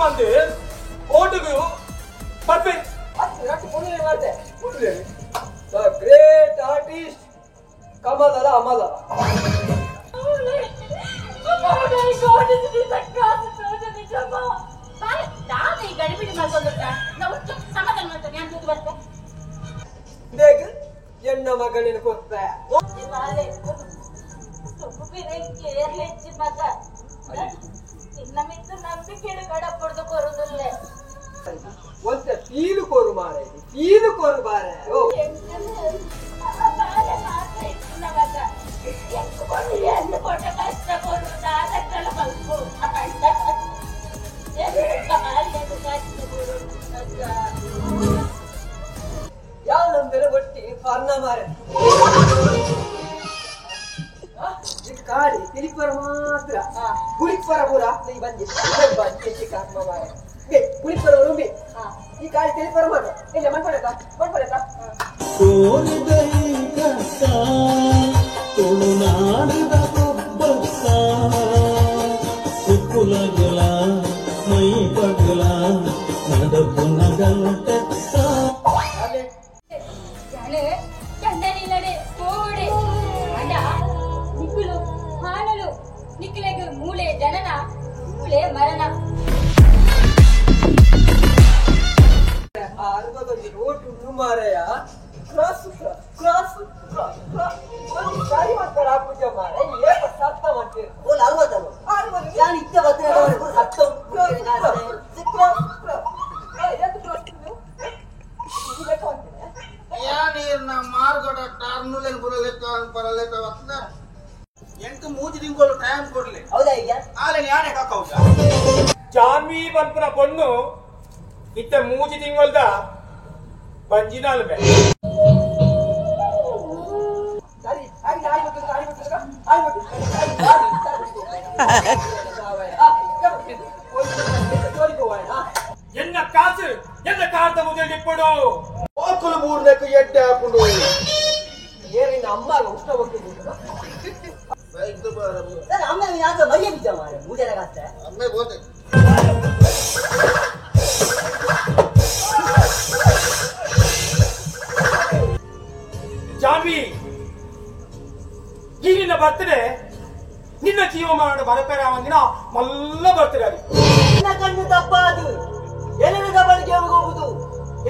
ಬಂದು ಓಟುಗು perfect the great artist ಕಮಲದ ಅಮಲ. ಎನ್ನ ಮಗಳಿನ ಕೊತ್ತ ಒಂತೆ ತೀಲು ಕೋರು ಮಾರೆ, ತೀಲು ಕೋರು ಬಾರೆ. ಯಾವ ನಮ್ದೆಲ್ಲ ಒಟ್ಟಿ ಫರ್ನ ಮಾರೆ ಕಾಡಿ ತಿಲಿಪರ ಮಾತ್ರ ಗುಳಿಪರ ಪೂರ ನೀ ಬಂದಿ ಬಂದಿ ಕಾತ್ಮ ಮಾರೆ ಗುಳಿಪರ ರೂಂಬಿ ಈ ಕಾಡಿ ತಿಲಿಪರ ಮಾತ್ರ ಇಲ್ಲ ಮನ್ಪಡಕ ಮನ್ಪಡಕ. ತುಳುನಾಡಿದ ಗೊಬ್ಬಕ್ಕ ಕುಕ್ಕುಲಗಲ ಮೈ ಪಗಲ ನಡಪುನ ಗಂಟಕ್ಕ. ನಿಕ್ಕುಲು ಹಾನಲು ನಿಕ್ಕಲೆಗ್ ಮೂಲೆ ಜನನ ಮೂಲೆ ಮರಣ. ಅರ್ಧದೊಂದು ಮಾರೆಯ ಕ್ರಾಸ್ ಕ್ರಾಸ್ ಕ್ರಾಸ್ ಒಂದು ಸಾರಿ ಮಾಡ್ತಾರೆ ಆ ಪೂಜೆ ಮಾರೆ ಏಪ ಸತ್ತ ಮಾಡ್ತೀರಿ. ಓಲ್ 60 ಯಾನ್ ಇತ್ತೆ ಬತ್ತನೆ ಸತ್ತ. ಯಾನೀರ್ನ ಮಾರ್ಗಡ ಟರ್ನುಲೆನ್ ಬುರಲೆಕ್ಕ ಪರಲೆಕ್ಕ ವತ್ನ ಎಂಟು ಮೂಜಿ ತಿಂಗಳು ಟೈಮ್ ಕೊಡ್ಲಿ. ಹೌದಾ? ಈಗ ಆಲೆ ಯಾನೆ ಕಕ್ಕೌದ ಜಾನ್ವಿ ಪನ್ಪುನ ಪೊಣ್ಣು ಇತ್ತೆ ಮೂಜಿ ತಿಂಗಳ್ದ ಬಂಜಿನಾಲ್ಬೆ. ಸರಿ ಆಗಿ ಆಗಿ ಆಗಿ ಎನ್ನ ಕಾಸು ಎನ್ನ ಕಾರ್ದ ಮುದಲಿ ಇಪ್ಪಡು ಓಕುಲು ಮೂರ್ನೆಕ್ ಎಡ್ಡೆ ಹಾಕೊಂಡು ಏನಿನ ಅಮ್ಮ ಉಷ್ಣ ಹೋಗ್ತಿದ್ದು. ಅಮ್ಮ ಯಾಕೆ ಮೈಯ ಬಿದ್ದ ಮಾರೆ ಮೂಜೆಲ್ಲ ಕಾಸ್ತೆ ಅಮ್ಮೆ ಬೋತೆ. ಜಾನ್ವಿ, ಈ ನಿನ್ನ ಬರ್ತಡೆ ನಿನ್ನ ಜೀವಮಾನ ಬರಪೇರ ಒಂದಿನ ಮಲ್ಲ ಬರ್ತಡೆ. ಅದು ನಿನ್ನ ಕಣ್ಣು ತಪ್ಪಾದು ಎಲ್ಲರ ಬಳಿಗೆ ಹೋಗುವುದು.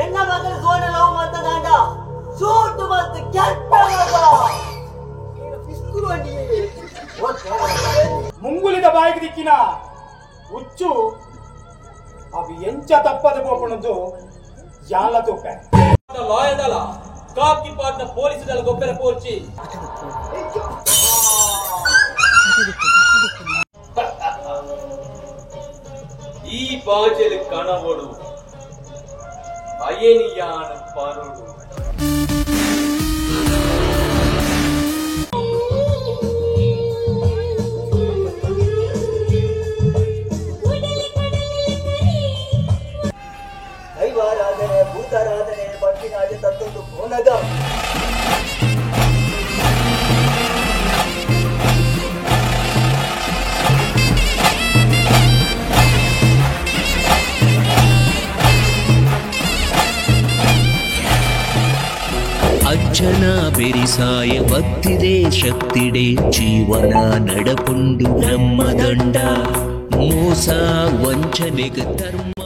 ಎನ್ನ ಮಗನ ಸೋನ ಲವ್ ಮಾಡ್ತ ದಾಂಡ ಸೂಟು ಮತ್ತು ಕೆಟ್ಟ ಮಗ. ಮುಂಗುಲಿದ ಬಾಯಿಗೆ ದಿಕ್ಕಿನ ಹುಚ್ಚು ಅವು ಎಂಚ ತಪ್ಪದ ಪೋಪಣದ್ದು ಯಾಲ ತೂಪೆ ಲಾಯದಲ ಕಾಕಿ ಪಾಟ್ನ ಪೊಲೀಸ್ ದಳ ಗೊಬ್ಬರ ಪೋರ್ಚಿ. ಈ ಬಾಜೆಲ್ ಕಣವಡು ಅಯನಿಯಾನ ಪರುಡು. ದೈವಾರಾಧನೆ ಭೂತಾರಾಧನೆ ಪಟ್ಟಿನಾಡಿ ತತ್ತೊಂದು ಕೋನದ ಅಜ್ಜನ ಬೆರಿಸಾಯ ಭಕ್ತಿದೆ ಶಕ್ತಿಡೆ ಜೀವನ ನಡಪುಂಡು ಬ್ರಹ್ಮದಂಡ ಮೋಸ ವಂಚನೆಗೆ ಧರ್ಮ.